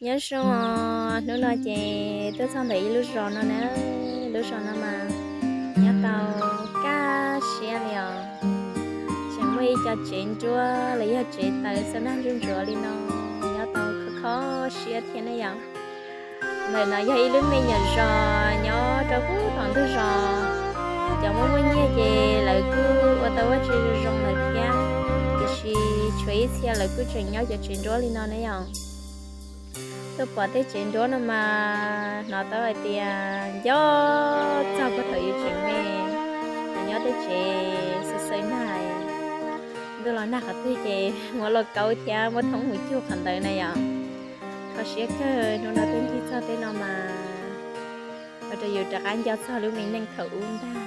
Nyob zoo os, hnub no ces tuaj txog ntawm ib lub zos no na, lub zos no mas nyob tau kaj siab li os. Tseem muaj ib co tsev nruab los yog tsev taws xab nag ntsuab ntsuav li no, nyob tau kho kho siab thiab ne yom. Ntawm no yog ib lub me nyuam zos nyob rau pub tom ntug zos. Cov muaj muaj nyiaj ces lawv kuj ua tau vaj tse zoo zoo lawm thiab, tiam sis tshuav ib txhia lawv kuj tseem nyob cov tsev nruab li no ne yom. Tuaj pom tej tsev nruab no mas hnov tau hais tias nco txog puag thaum yus tseem me, yus nyob tej tsev xwb xwb nag, ntuj los nag qhov twg ces muab lauj kaub thiab muab thoob mus cug qhov ntawd na yom. Kho siab kawg, hnub no tuaj ncig txog tej no mas ua rau yus rov qab nco txog lub me neej thaum ub ntag.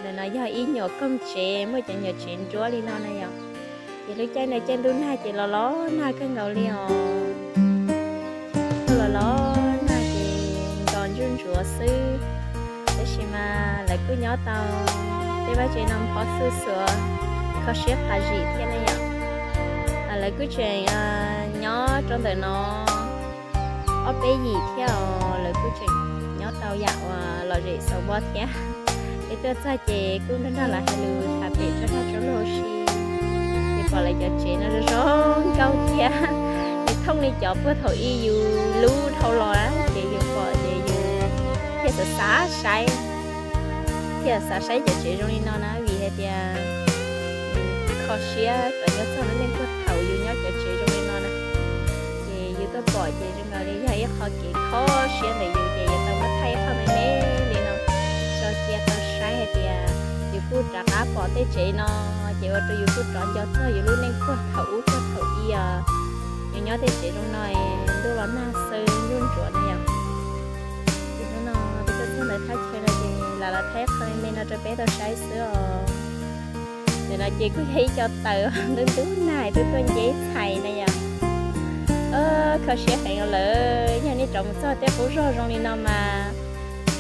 Ntawm no yog ib nyuam koog tsev, muaj cov nyuam tsev nruab li no na yom. Ces lub caij no caij ntuj nag ces los los nag kawg nkaus li os. Los los nag ces nto ntsuj ntsuav xwb, tab sis mas lawv kuj nyob tau, tej vaj tsev no phob xuj xuav, kho siab qas zim thiab ne yom. Lawv kuj tseem nyob rau ntawm no ob peb yim thiab os, lawv kuj tseem nyob tau yam uas lom zem xaus npo thiab. Ces tuaj txog ces kuj nrog nrog lawv hais lus tham pem tsob nag tsob luag si, ces pom lawv cov tsev no zoo zoo nkauj thiab. Ces thooj li cov puag thaum ub yus lub dhau los na, ces yus pom ces yus thiaj xav xav saib, thiaj xav saib cov tsev zoo li no na, vim hais tias kho siab rov nco txog lub neej puag thaum yus nyob cov tsev zoo li no na. Ces yus tuaj pom ces zoo nkaus li yog ib qho kev kho siab ntawm yus, ces yus tau muab thaij ib qho me me li no tso cia tau saib hais tias yus kuj rov qab pom tej tsev no, ces ua rau yus kuj rov nco txog yus lub neej puag thaum ub puag thaum ub os. Yus nyob tej tsev zoo no, ntuj los nag xwb ntuj ntsuav na yom. Ces hnub no peb tuaj txog ntawm thaj chaw no ces lam los thaij qhov me me no rau peb tau saib xwb os. Ntawm no ces kuj yog ib co taws ntub ntub nag twb tuaj nce txhais na yom. Kho siab heev lawm, yog nej rov mus txog tej qub zos zoo li no mas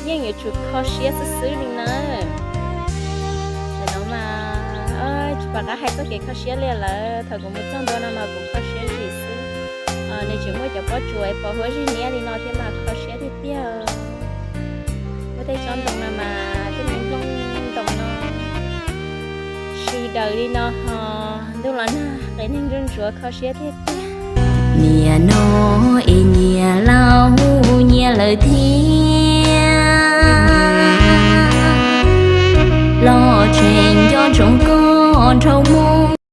yeej yuav tsum kho siab xwb xwb li na. Ntawm no mas tsis pom qab hais txoj kev kho siab li lawm, thaum kuv mus txog ntua no mas kuv kho siab zim xwb. Nws tseem muaj cov pob tsuas pos huab zig niab li no thiab mas kho siab tiag tiag. Muaj tej tsob ntoo no mas tej me nplooj ntoo no sib daws li no ho, ntuj los nag qias neeg ntsuab ntsuav kho siab tiag tiag. Niam no es nyias laus nyias lawm thiab, los tseem nco ntsoov koj nrog mus.